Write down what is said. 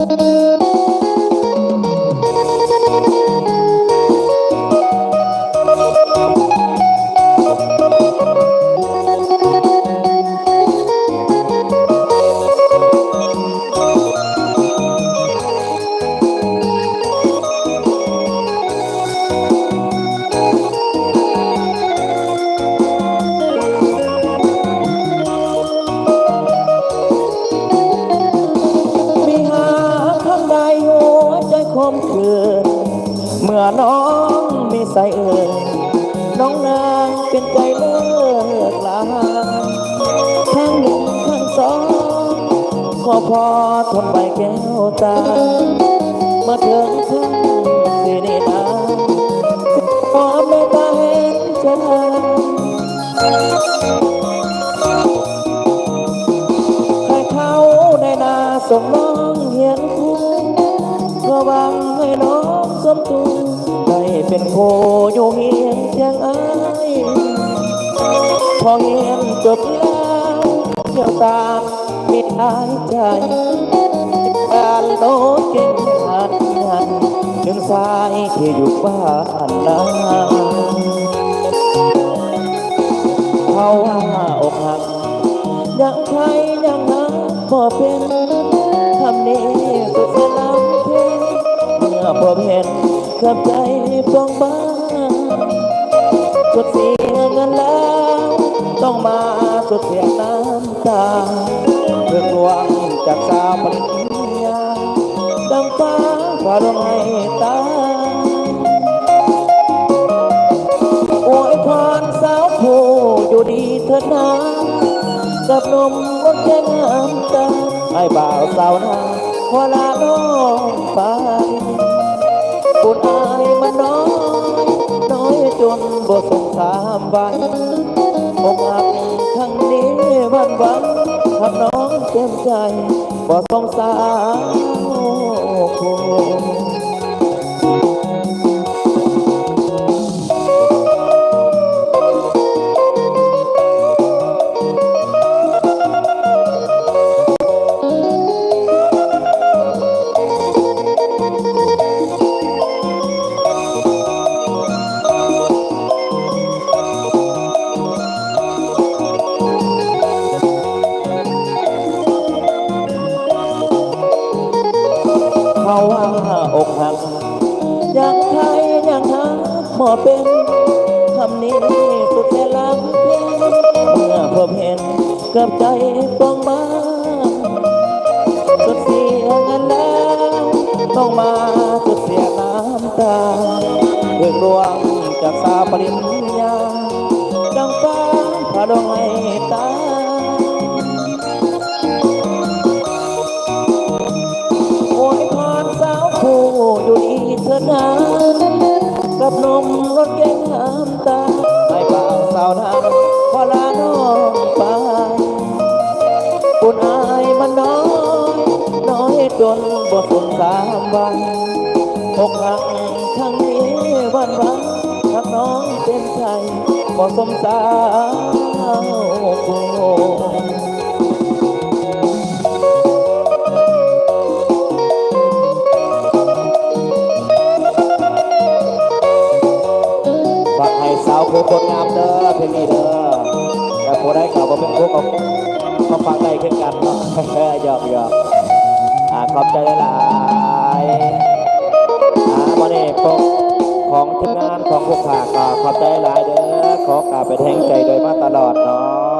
ມີຫາກຄຳໃດຫົວໃຈຂົມຂື່ນ ເມື່ອນ້ອງມີໃສເອີ່ຍ ນ້ອງນາງເປັນໃຈເລີກລາ ທັງໜຶ່ງທັງສອງ ກໍພໍທົນໄຫວແກ້ວຕາ ມາເຖິງຄັ້ງທີ່ນີ້ນາ ຂໍເມດຕາເຫັນໃຈ ໃຫ້ເຂົາໃນໜ້າສົ່ງນ້ອງຮຽນຄູ ເພື່ອຫວັງໃຫ້ນ້ອງສົມຕູ ໄດ້ເປັນຄູ່ຢູ່ຮຽງຄຽງອ້າຍ ພໍຮຽນຈົບແລ້ວ ຈະຕາມມິດອາຍໃຈ ການໂລດເກັ່ງຫັນຫັນ ເປັນຊາຍທີ່ຢູ່ບ້ານນາ ເຂົາວ່າອົກຫັກ ຍັງໄຄຍັງຫາບໍ່ເປັນ ຄຳນີ້ສຸດສະລຳເພ ເມື່ອພົບເຫັນເກືອບໃຈປ່ອງບາງ ສຸດເສຍເງິນແລ້ວ ຕ້ອງມາສຸດເສຍນ້ຳຕາ ຖືກລວງຈາກສາວປະລິນຍາ ດັ່ງຟ້າຜ່າລົງໃຫ້ຕາຍ ອວຍພອນສາວຜູ້ຢູ່ດີເທີດນາ ກັບໜຸ່ມຄົນແກ່ງງາມຕາ ໃຫ້ບ່າວສາວນາ ຂໍລານ້ອງໄປ ບຸນອ້າຍມັນນ້ອຍ ນ້ອຍຈົນບໍ່ສົມສາມວັນ ອົກຫັກຄັ້ງນີ້ຫວັ່ນໄຫວ ຮັກນ້ອງເຕັມໃຈ ບໍ່ສົມສາມຄົນ. ເຂົາວ່າອົກຫັກ ຍັງໄຄຍັງຫາບໍ່ເປັນ ຄຳນີ້ສຸດແສນລຳເພັນ ເມື່ອພົບເຫັນເກືອບໃຈປ່ອງບາງ ສຸດເສຍເງິນແລ້ວ ຕ້ອງມາສຸດເສຍນ້ຳຕາ ຖືກລວງຈາກສາວປະລິນຍາ ດັ່ງຟ້າຜ່າລົງໃຫ້ຕາຍ. ອວຍພອນສາວຜູ້ຢູ່ດີເທີດນາ ກັບໜຸ່ມຄົນແກ່ງງາມຕາ ໃຫ້ບ່າວສາວນາ ຂໍລານ້ອງໄປ ບຸນອ້າຍມັນນ້ອຍ ນ້ອຍຈົນບໍ່ສົມສາມວັນ ອົກຫັກຄັ້ງນີ້ຫວັ່ນໄຫວ ຮັກນ້ອງເຕັມໃຈ ບໍ່ສົມສາມຄົນ. ຝາກໃຫ້ສາວຄູ່ຄົນງາມເດີ ເພງນີ້ເດີ ແຕ່ຜູ້ໃດເຂົ້າບໍ່ເປັນຄູ່ກໍ ກໍຝາກໄດ້ຄືກັນເນາະ ຫຍອກໆ ອ່າ ຂອບໃຈຫຼາຍໆ ອ່າ ມື້ນີ້ພວກຂອງທີມງານຂອງພວກຂ້າກໍຂອບໃຈຫຼາຍເດີ ຂໍກາເປັນແຮງໃຈໂດຍມາຕະຫຼອດເນາະ.